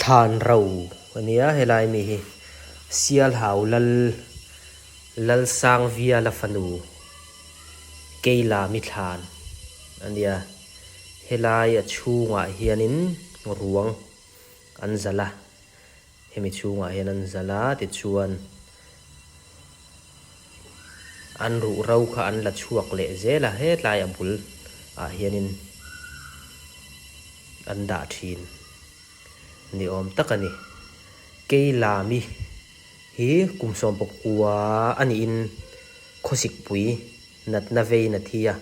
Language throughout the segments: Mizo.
Thlan ro a nia helai mi hi Sialhau lal Lalsangviala fanu Keilami thlan a nia. Helai a chhungah hianin ruang an zalh a, hemi chhungah hian an zalh a tichuan an ruhro kha an la chhuak leh zel a, hetlai a bul ah hianin an dah thin ni awm tak a ni. Keilami hi kum sawmpakua a niin khawsikpui natna vein a thi a.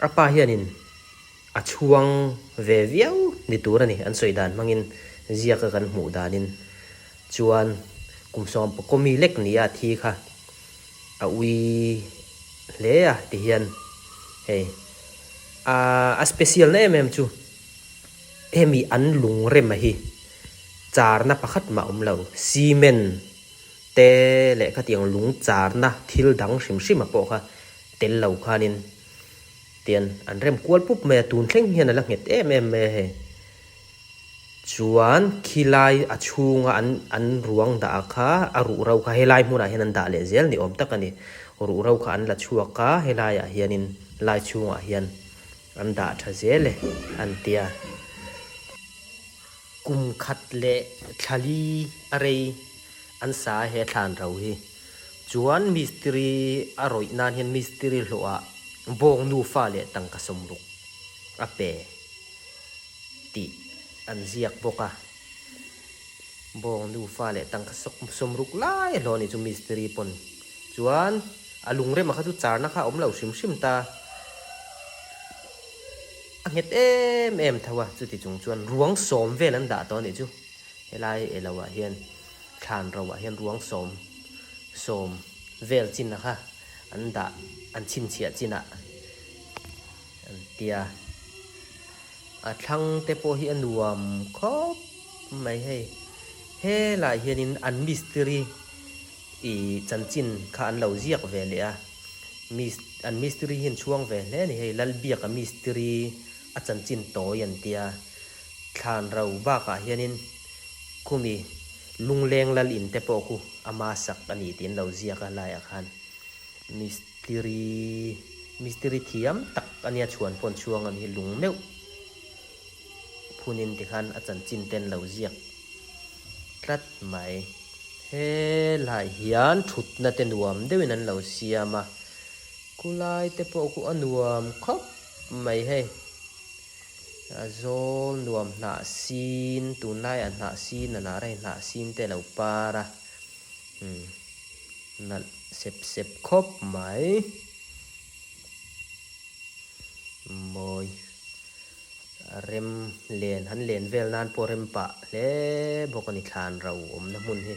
A pa hianin a chhuang ve viau ni tur a ni, an sawi dan hmangin ziaka kan hmuh danin chuan kum sawmpakaw mi lek nia thi kha a ui hle a ti hian hei a a special na em em chu hemi an lungrem a hi charna pakhat mah awm lo cement te leh khatiang lung charna thil dang hrim hrim a pawh kha tel lo khanin tian an rem kual pup mai a, tun thleng hian a la nghet em em mai a hei. Chuan khilai a chhunga an an ruang dah ah kha a ruh ro kha helai hmunah hian an dah leh zel ni awm tak a ni. Ruh ro kha an la chhuak a, helaiah hianin lai chhungah hian an dah tha zel e an tia. Kum khat leh thla li a rei an sa a he thlan ro hi. Chuan mistiri a rawih nan hian mistiri hlawhah bawng nufa leh tangka sawmruk a pe tih an ziak bawk a. Bawng nufa leh tangka sawmruk lai a hlawh a nih chu mistiri pawn. Chuan a lungrema kha chu charna kha a awm lo hrim hrim ta. A nghet em em tho a, chuti chung chuan ruang sawm vel an dah tawh a nih chu. Helai elo ah hian thlan ro ah hian ruang sawm sawm vel chin a kha an dah an chhinchhiah chin ah an tia. A thlang te pawh hi a nuam khawp mai hei. Helai hianin an mistiri ih chanchin kha an lo ziak ve leh a. Mis an mistiri hian chhuang ve hle a ni hei Lalbiaka mistiri a chanchin tawi an tia. Thlan ro bakah hianin khumi lungleng lal in te pawh khu ama sak a ni tih an lo ziak a laiah khan mistiri mistiri thiam tak a nia chhuan pawn chhuang a ni hi lung meuh phunin tikhan a chanchin te an lo ziak tlat mai. Helaiah hian thutna te nuam deuhin an lo siam a, khulai te pawh khu a nuam khawp mai hei. A zawl nuam hnah sin tunlaiah hnah sin a lar a hei hnah sin te a lo par a umm nalh sep sep khawp mai mawi a rem len han len vel nan pawh rem pah hle bawk a ni thlan ro awmna hmun hi.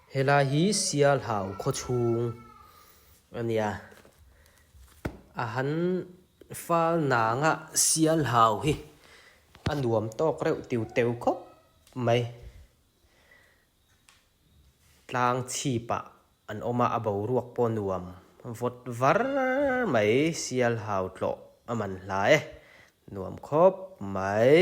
Helai hi Sialhau khawchhung a nia. A han fal nanga Sialhau hi a nuam tawk reuh tiu teu khawp mai. Tlang chhipah an awm a, a boruak pawh nuam vawt var mai. Sialhau tlawh a man hla e, nuam khawp mai.